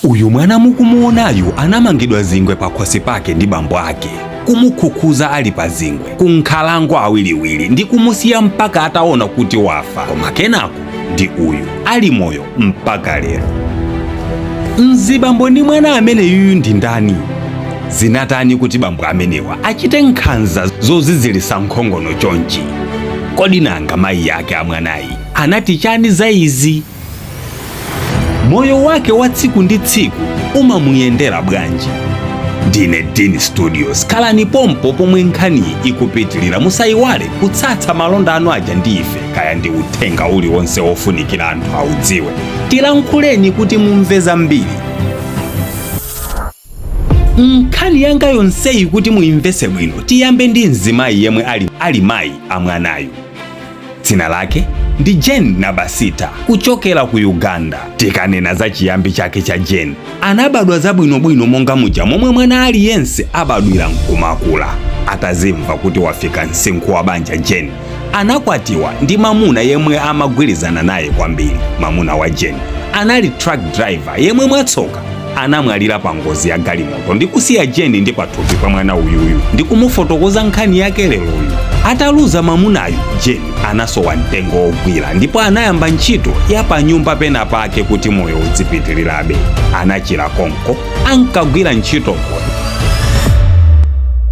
Uyu mwana mukumuonayu anamangidwa zingwe pakhosi pake ndi bambo ake, kumukhukhuza ali pa zingwe ku nkhalango awiriwiri ndi kumusiya mpaka ataona kuti wafa, koma kenako ndi uyu ali moyo mpaka lero. Mzibambo ndi mwana amene yuyu ndi ndani? Zinatani kuti bambo amenewa achite nkhanza zozizilisa nkhongono chonchi? Kodi nanga mayi ake amwanayi anati chani za izi? Moyo wake wa tsiku ndi tsiku umamuyendera bwanji? Ndine Dean Studios, khalani pompo pomwe nkhaniyi ikupitilira. Musayiwale kutsatsa malonda anu aja ndi ife, kaya ndi uthenga uliwonse wofunikira anthu audziwe, tilankhuleni kuti mumve zambiri. Nkhani yanga yonseyi kuti muimvese bwino, tiyambe ndi mzimayi yemwe ali mayi amwanayu. Dzina lake ndi Jane Nabasita kuchokera ku Uganda. Tikanena za chiyambi chake cha Jane, anabadwa zabwinobwino monga muja momwe mwana aliyense abadwira nkumakula. Atazimva kuti wafika msinkhu wa banja, Jane anakwatiwa ndi mamuna yemwe amagwirizana naye kwambiri. Mamuna wa Jane anali truck driver yemwe mwatsoka anamwalira pa ngozi ya galimoto ndi kusiya Jane ndi pathupi pa mwana uyuyu ndi kumufotokoza nkhani yake leroyu. Ataluza mamunayu, Jane anasowa mtengo wogwira ndipo anayamba ntchito ya panyumba pena pake kuti moyo udzipitirirabe. Anachira konko ankagwira ntchitoko,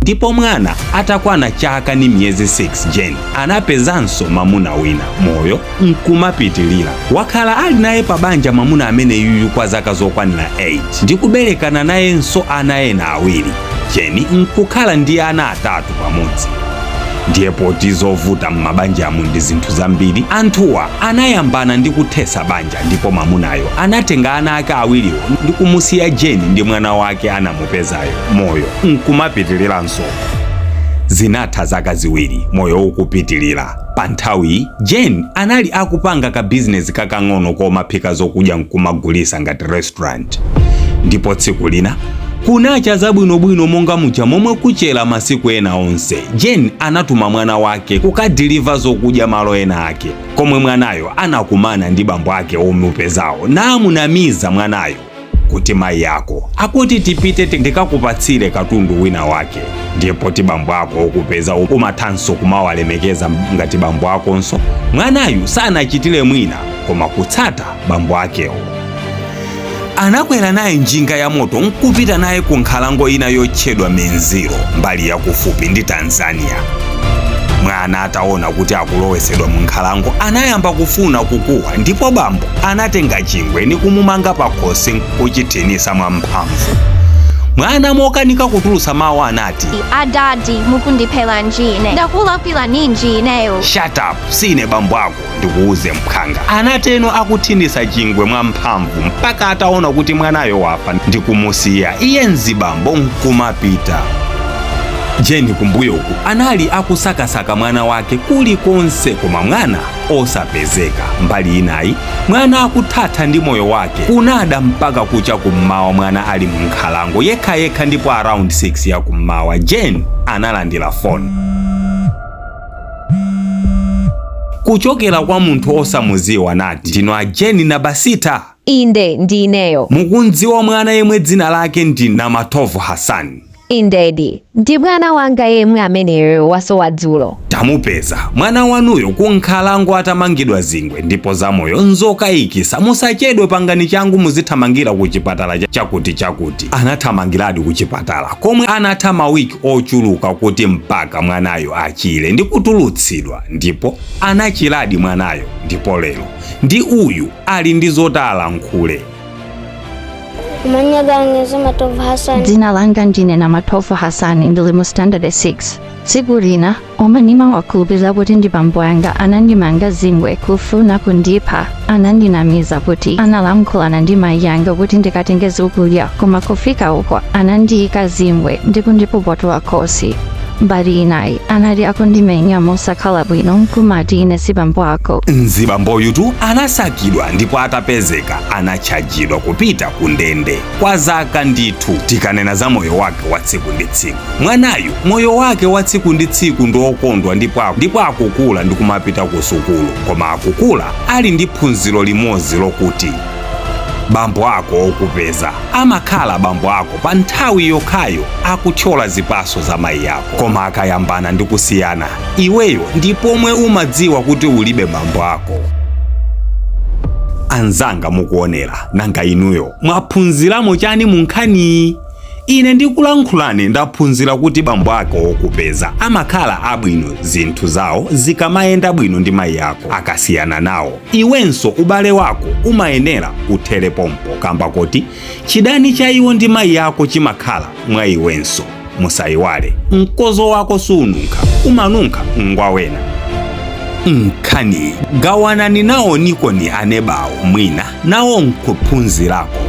ndipo mwana atakwana chaka ndi miyezi 6, Jane anapezanso mamuna wina, moyo nkumapitilira. Wakhala ali naye pa banja mwamuna amene yuyu kwa zaka zokwanira 8 ndi kuberekana nayenso ana ena awiri. Jane nkukhala ndi ana atatu pamodzi. Ndiye poti zovuta m'mabanjamu ndi zinthu zambiri, anthuwa anayambana ndi kuthesa banja, ndipo mwamunayo anatenga ana ake awiriwo ndi kumusiya Jane ndi mwana wake anamupezayo, moyo nkumapitiliranso. Zinatha zaka 2 moyo ukupitilira. Pa nthawiyi Jane anali akupanga ka bizinesi kakang'ono komaphika zokudya nkumagulisa ngati restaurant. Ndipo tsiku lina kunacha zabwinobwino monga muja momwe kuchera masiku ena onse, Jane anatuma mwana wake kukadiliva zokudya malo ena ake, komwe mwanayo anakumana ndi bambo ake omupezawo namunamiza mwanayo kuti mayi ako akuti tipite ndikakupatsire katundu wina wake. Ndiye poti bambo ako okupeza umathanso kumawalemekeza ngati bambo akonso, mwanayu sanachitire mwina koma kutsata bambo akewo. Anakwera naye njinga ya moto nkupita naye ku nkhalango ina yotchedwa Minziro, mbali yakufupi ndi Tanzania. Mwana ataona kuti akulowesedwa mu nkhalango anayamba kufuna kukuwa, ndipo bambo anatenga chingwe ni kumumanga pakhosi nkuchithinisa mwamphamvu. Mwana mokanika kutulusa mawu anati, Adadi, mukundiphelanji ine? Ndakulakwilaninji ineyo? Shut up, sine bambo ako, ndikuuze mphwanga, anateno akuthinisa chingwe mwamphamvu mpaka ataona kuti mwanayo wafa ndi kumusiya iye mzibambo nkumapita. Jane kumbuyoku anali akusakasaka mwana wake kulikonse koma mwana osapezeka. Mbali inayi mwana akuthatha ndi moyo wake. Kunada mpaka kucha kummawa mwana ali mu nkhalango yekhayekha, ndipo around 6 ya kummawa Jane analandira phone kuchokera kwa munthu osamuziwa, nati, "Ndinu a Jane Nabasita?" Inde, ndineyo. "Mukundziwa mwana yemwe dzina lake ndi Namatovu Hassan?" Indedi, ndi mwana wanga yemwe ameneyo wasowa dzulo. "Tamupeza mwana wanuyo ku nkhalango atamangidwa zingwe, ndipo zamoyo nzokayikisa. Musachedwe, pangani changu, muzithamangira ku chipatala chakuti chakuti." Anathamangiradi ku chipatala komwe anatha mawiki ochuluka kuti mpaka mwanayo achire ndi kutulutsidwa, ndipo anachiradi mwanayo, ndipo lero ndi uyu ali ndi zotalankhule. Amannya gange nze Matovu Hassan. Dzina langa ndine Namatovu Hasani, ndili mu standard 6. Tsiku lina omwe ndimawakhulupirira kuti ndi bambo anga anandimanga zingwe kufuna kundipha. Anandinamiza kuti analankhulana ndi mayi anga kuti ndikatenge zokudya, koma kufika uko anandiyika zingwe ndi kundipopotola khosi. Mbali inayi anali akundimenya mosakhala bwino nkumati ine si bambo ako. Mzibamboyutu anasakidwa, ndipo atapezeka anatchajidwa kupita ku ndende kwa zaka ndithu. Tikanena za moyo wake wa tsiku ndi tsiku, mwanayu moyo wake wa tsiku ndi tsiku ndi okondwa, ndipo akukula ndi kumapita ku sukulu, koma akukula ali ndi phunziro limodzi lokuti Bambo ako okupeza amakhala bambo ako pa nthawi yokhayo akuthyola zipaso za mayi ako, koma akayambana ndi kusiyana, iweyo ndi pomwe umadziwa kuti ulibe bambo ako. Anzanga mukuonera, nanga inuyo mwaphunziramo chani mu nkhaniyi? Ine ndikulankhulani ndaphunzira kuti bambo ako okupeza amakhala abwino zinthu zawo zikamayenda bwino ndi mayi ako. Akasiyana nawo, iwenso ubale wako umayenera uthere pompo, kamba kuti chidani cha iwo ndi mayi ako chimakhala mwa iwenso. Musayiwale, mkozo wako sununkha, umanunkha ngwawena. Nkhani gawanani nawo nikoni anebawo, mwina nawo nkuphunzirako.